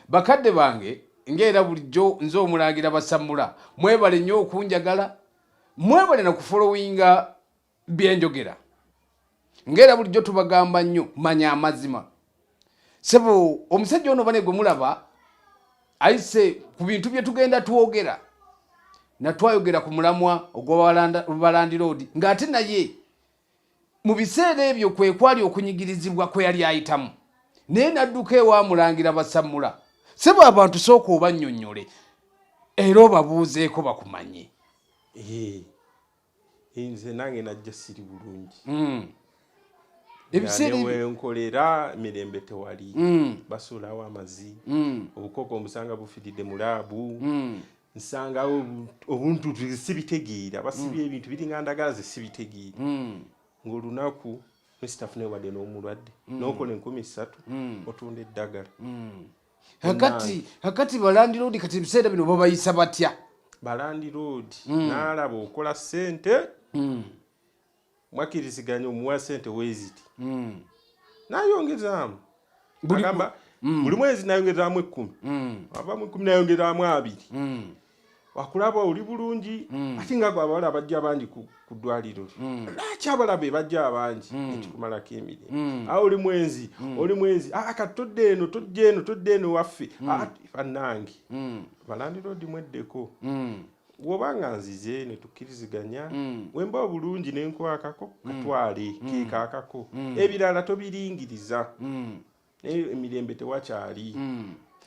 Bakadde bange, ng'era bulijjo nze Omulangira Basammula, mwebale nnyo okunjagala, mwebale na kufolowinga byenjogera. Ng'era bulijjo tubagamba nnyo, manya amazima. Sebo, omusajja ono bane gwe mulaba ayise ku bintu bye tugenda twogera, natwayogera ku mulamwa ogw'abalandiroodi, ng'ate naye mu biseera ebyo kwe kwali okunyigirizibwa kwe yali ayitamu, naye n'adduka ewa Mulangira Basammula. Sebo, abantu sooka obannyonnyole era obabuuzeeko bakumanye. Nze nange najja siri bulungi. Ebiseera ebyo Newenkolera mirembe tewali, basuulawo amazi, obukoko omusanga bufiiridde mu lab, nsangawo obuntu sibitegeera, basibye ebintu biringa ndagala ze sibitegeera. Ng'olunaku nesitafunayo wadde n'omulwadde, n'okola 3000, otunda eddagala. Kakati balandiroodi kati ebiseera bino babayisa batya? Balandiroodi n'alaba okola ssente, mwakkiriziganya omuwa ssente weeziti, nayongezaamu. Agamba buli mwezi nayongezaamu 10, avamu 10 nayongezaamu 20. Wakulaba oli bulungi, ate nga gwe abawala abajja bangi ku ddwaliro lyo, lwaki abala be bajja abangi ekikumalako emirimu? Awo oli mwenzi, oli mwenzi. Aa, kati todda eno, tojja eno, todda eno waffe. Ah, bannange, balandiroodi mweddeko. Bw'oba nga nzize ne tukkiriziganya, wemba obulungi nenkwakako katwale keekaakako, ebirala tobiringiriza, naye emirembe tewakyali.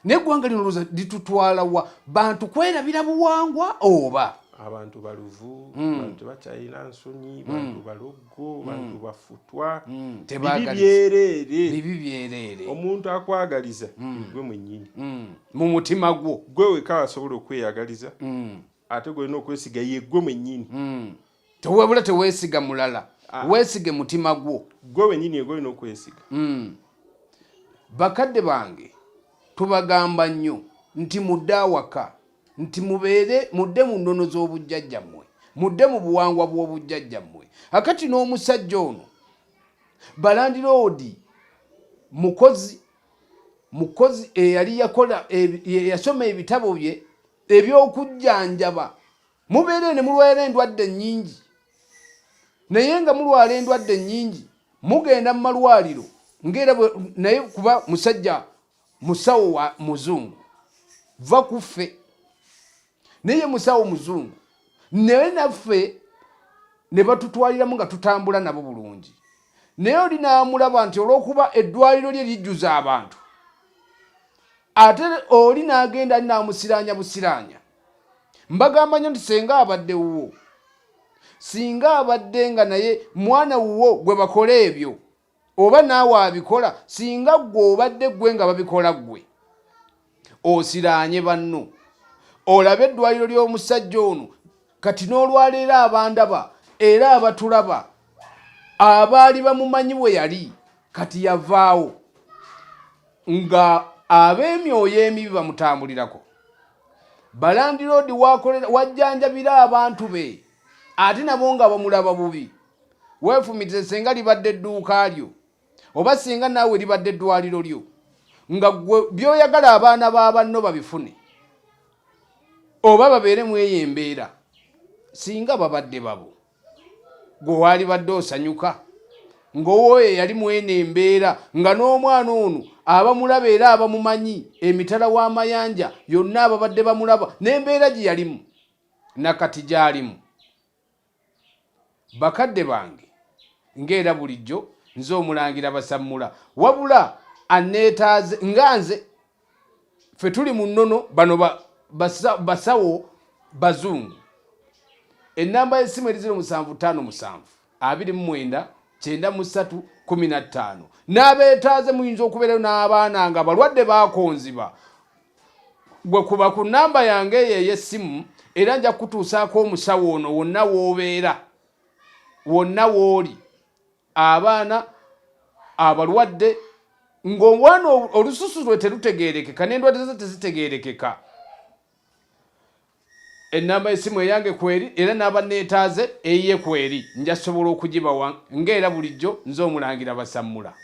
Naye eggwanga lino lowooza litutwala wa? Bantu kwerabira buwangwa oba? Abantu baluvu, bantu tebakyalina nsonyi, bantu baloggo, bantu bafutwa, bibi. Tebaagaliza. Byereere. Bibi byereere. Omuntu akwagaliza gwe mwennyini. Mu mutima gwo. Gwe weka asobola okweyagaliza, ate gwolina okwesiga ye gwe mwennyini. Tewebula, teweesiga mulala, weesige mutima gwo. Gwe wennyini egwe olina okwesiga. Bakadde bange, tubagamba nnyo nti mudde awaka, nti mubeere mudde mu nnono z'obujjajjammwe, mudde mu buwangwa bw'obujjajjammwe. Akati n'omusajja ono balandiroodi mukozi, mukozi eyali yakola yasoma ebitabo bye ebyokujjanjaba. Mubeere ne mulwala endwadde nnyingi, naye nga mulwala endwadde nnyingi mugenda mu malwaliro ngaera naye kuba musajja musawo wa muzungu, va ku ffe, naye musawo muzungu, naye naffe ne batutwaliramu nga tutambula nabo bulungi. Naye oli n'amulaba nti olw'okuba eddwaliro lye lijjuza abantu, ate oli n'agenda ali n'amusiraanya busiraanya. Mbagamba nnyo nti senga abadde wuwo, singa abadde nga naye mwana wuwo gwe bakola ebyo, oba naawe abikola, singa ggwe obadde ggwe nga babikola, ggwe osiraanye banno. Olabe eddwaliro ly'omusajja ono kati n'olwaleero, abandaba era abatulaba abaali bamumanyi we yali, kati yavaawo nga ab'emyoyo emibi bamutambulirako. Balandiroodi wakolera wajjanjabira abantu be, ate nabo nga bamulaba bubi. Weefumitize senga libadde edduuka lyo, oba singa naawe libadde eddwaliro lyo, nga gwe by'oyagala abaana ba banno babifune oba babeere mu eyo embeera, singa babadde babo, gwe waalibadde osanyuka ng'owooyo yali mwene embeera, nga n'omwana ono abamulaba era abamumanyi emitala w'amayanja yonna ababadde bamulaba n'embeera gye yalimu nakati gy'alimu. Bakadde bange, ng'era bulijjo nze Omulangira Basammula, wabula aneetaaze nga nze, ffe tuli mu nnono, bano basawo bazungu. Ennamba y'essimu eri 0757 29 93 15. N'abeetaaze muyinza okubeerayo n'abaana nga balwadde bakonziba, gwe kuba ku nnamba yange eyo ey'essimu, era nja kukutuusaako omusawo ono wonna w'obeera, wonna w'oli. Abaana abalwadde, ng'omwana olususu lwe terutegeerekeka n'endwadde ze tezitegeerekeka, ennamba y'essimu eyange kweri, era n'aba neetaaze eyiye kweri, nja sobola okugibawa. Ng'era bulijjo nze Omulangira Basammula.